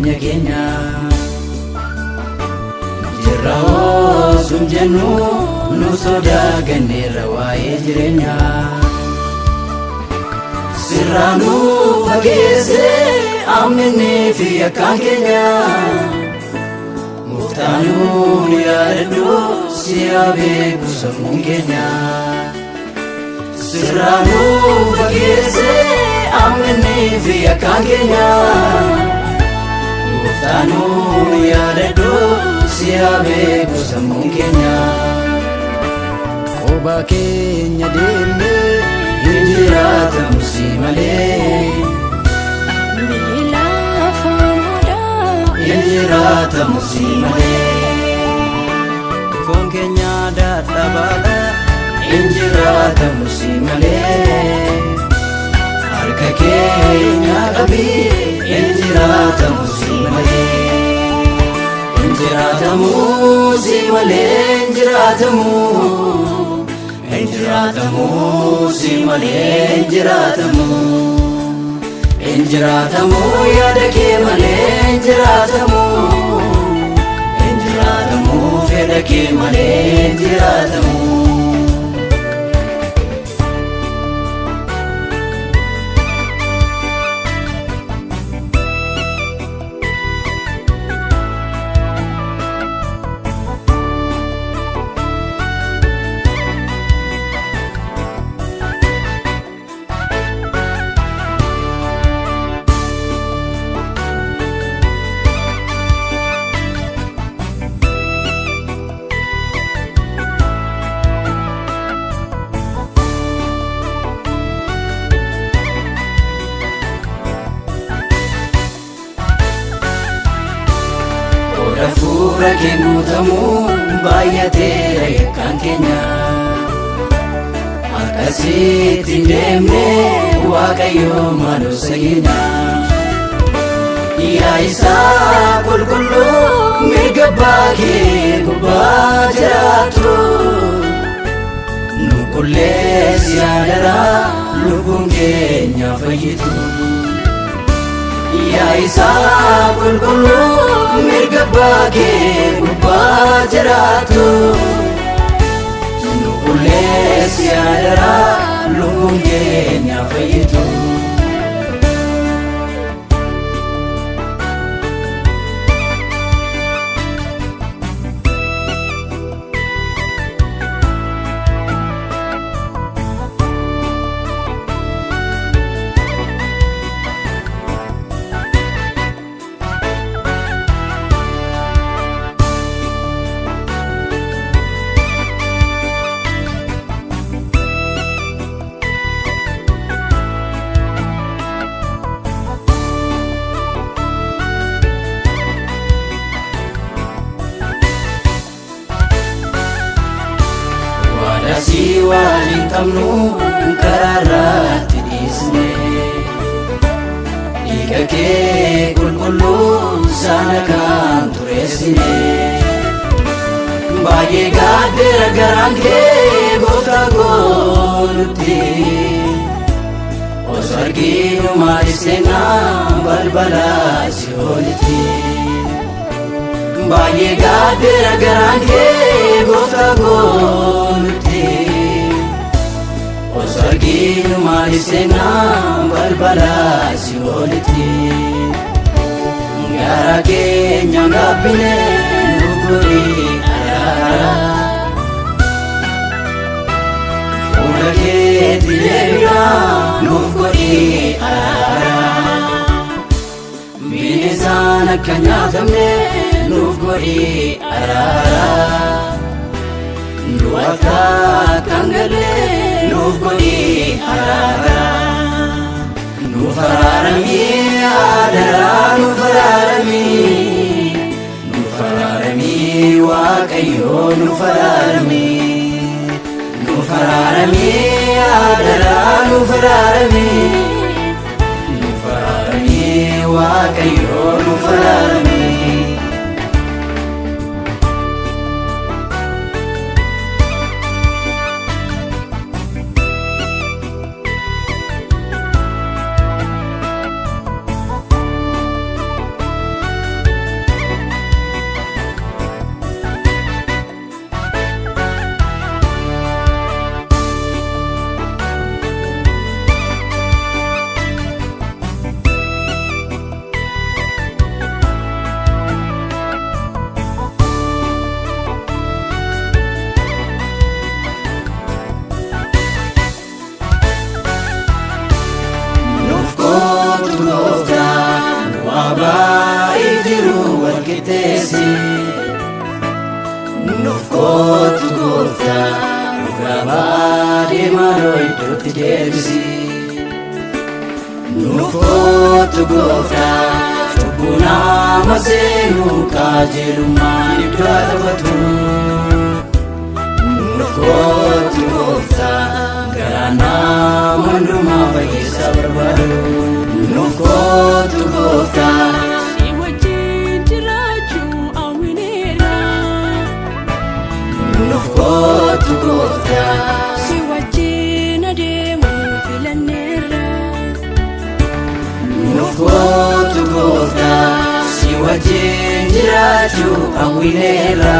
jireenya keenya. Jirra osum jennu nu sodaa ganneerra waa'ee jireenya. Sirraa nu fageesse amminni fi akkaan keenya. Gooftaanuu nu yaadadhu si haa beeku sammuun keenya. Sirraa nu fageesse amminni fi akkaan keenya. Gooftaanuu nu yaadadhu si haa beeku sammuun keenya. Kophaa keenya deemnee hin jiraatamu si malee. Hin jiraatamu si malee. Foon keenya dadhabaadha. Hin jiraatamu si malee. Harka keenya qabii hin jiraatamu si malee. Hin jiraatamu si malee hin jiraatamu. Hin jiraatamu si malee hin jiraatamu. Hin jiraatamu yaada kee malee hin jiraatamu. Hin jiraatamu fedha kee malee hin jiraatamu. Hafuura kee guutamuu baay'ateera yakkaan keenya. Akkasitti hin deemne Waaqayyo maaloo sageenya. Yaa isaa qulqulluu mirga abbaa kee gubbaa jiraattu. Nu qulleessi yaadaraa lubbuun keenya fayyitu. Yaa isaa qulqulluu mirga abbaa kee gubbaa jiraattu. Nu qulleessi yaadaraa lubbuun keenya fayyitu. Si waliin qabnu karaa irratti dhiisne. Dhiiga kee qulqulluu sana kan tureessine. Baay'ee gaaddeera garaan kee gooftaa koo nutti. Osoo arginu maaliif seenaa balbala si'oolitti. Baay'ee gaaddeera garaan kee gooftaa koo nutti. Osoo arginu maaliif seenaa balbala si'oolitti. Gara keenya gaabbine nuuf godhi araara. Fuula keetti deebinaa nuuf godhi araara. Bineensaan akka nyaatamne nuuf godhi araara. Nu akka kan galle nuuf godhi araara. Nuuf araaramii adaraa nuuf araaramii. Nuuf araaramii Waaqayyo nuuf araaramii. Nuuf araaramii adaraa nuuf araaramii. Nuuf araaramii Waaqayyo nuuf araaramii. qixxeessi. Nuuf kootu gooftaa dhugaa baadhee maaloo iddootti deebisi. Nuuf kootu gooftaa cubbuu nama seenuu qajeelummaan iddoo taphatu. Nuuf kootu gooftaa garaa nama hundumaa fayyisa barbaadu. Nuuf kootu gooftaa Si wajjin jiraachuu hawwineerra. Nuuf kootu gooftaa Si wajjin adeemuu filanneerra. Nuuf kootu gooftaa si wajjin jiraachuu hawwineerra.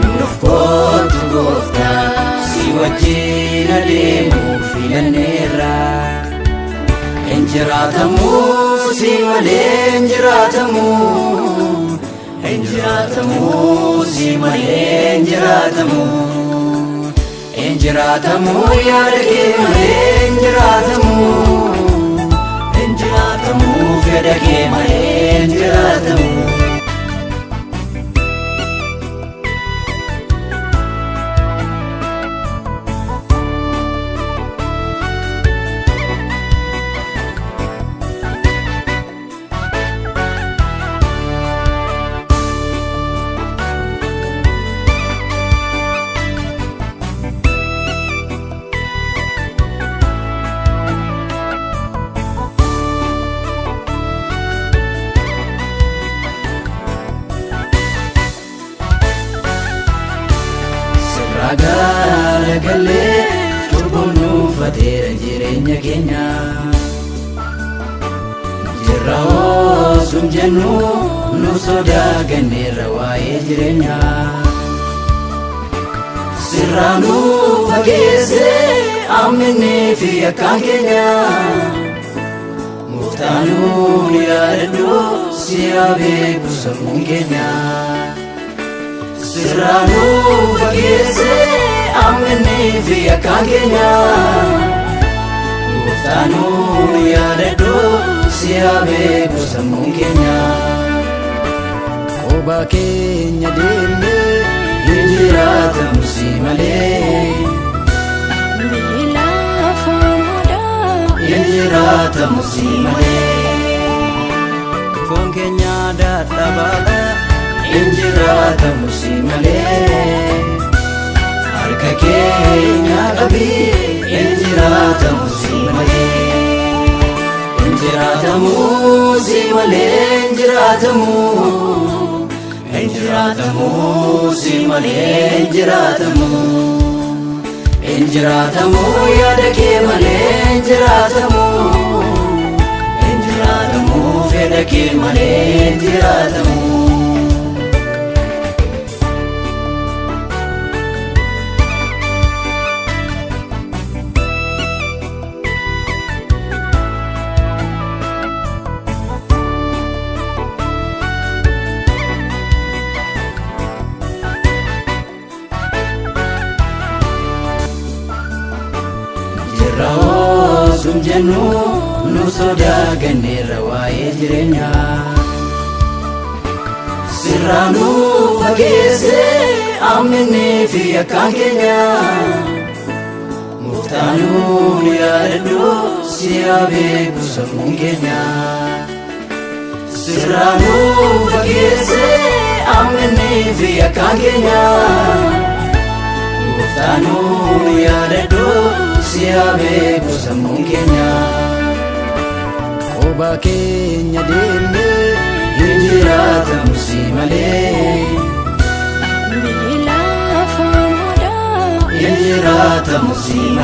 Nuuf kootu gooftaa si wajjin adeemuu filanneerra. Injiraatamuu si malee injiraatamuu. Injiraatamuu si malee injiraatamuu. Injiraatamuu yaada kee malee injiraatamuu. Injiraatamuu fedha kee malee injiraatamuu. Sirraa garagallee cubbuun nuufateera jireenya keenya. Jirra osum jennu nu sodaa ganneerra waa'ee jireenya. Sirraa nu fageesse amminii fi akkaan keenya. Gooftaan yaadadhu si haa beeku sammuun keenya. Sirraa nu fageesse amminii fi akkaan keenya. Gooftaan yaadadhu si haa beeku sammuun keenya. Kophaa keenya deemnee hin jiraatamu si malee. Biyyi lafaa moodaa Hin jiraatamu si malee. Foon keenya dadhabaadha. Hin jiraatamu si malee. Harka keenya qabii hin jiraatamu si malee. Hin jiraatamu si malee hin jiraatamu. Hin jiraatamu si malee hin jiraatamu. Hin jiraatamu yaada kee malee hin jiraatamu. Hin jiraatamu fedha kee malee hin jiraatamu. Jirra osum jennu nu sodaa ganneerra waa'ee jireenya. Sirraa nu fageesse amminii fi akkaan keenya. Gooftaan yaadadhu si haa beeku sammuun keenya. Sirraa nu fageesse amminii fi akkaan keenya. Gooftaan yaadadhu si haa beeku sammuun keenya. Kophaa keenya deemnee hin jiraatamu si malee. Biyyi lafaa moodaa Hin jiraatamu si malee.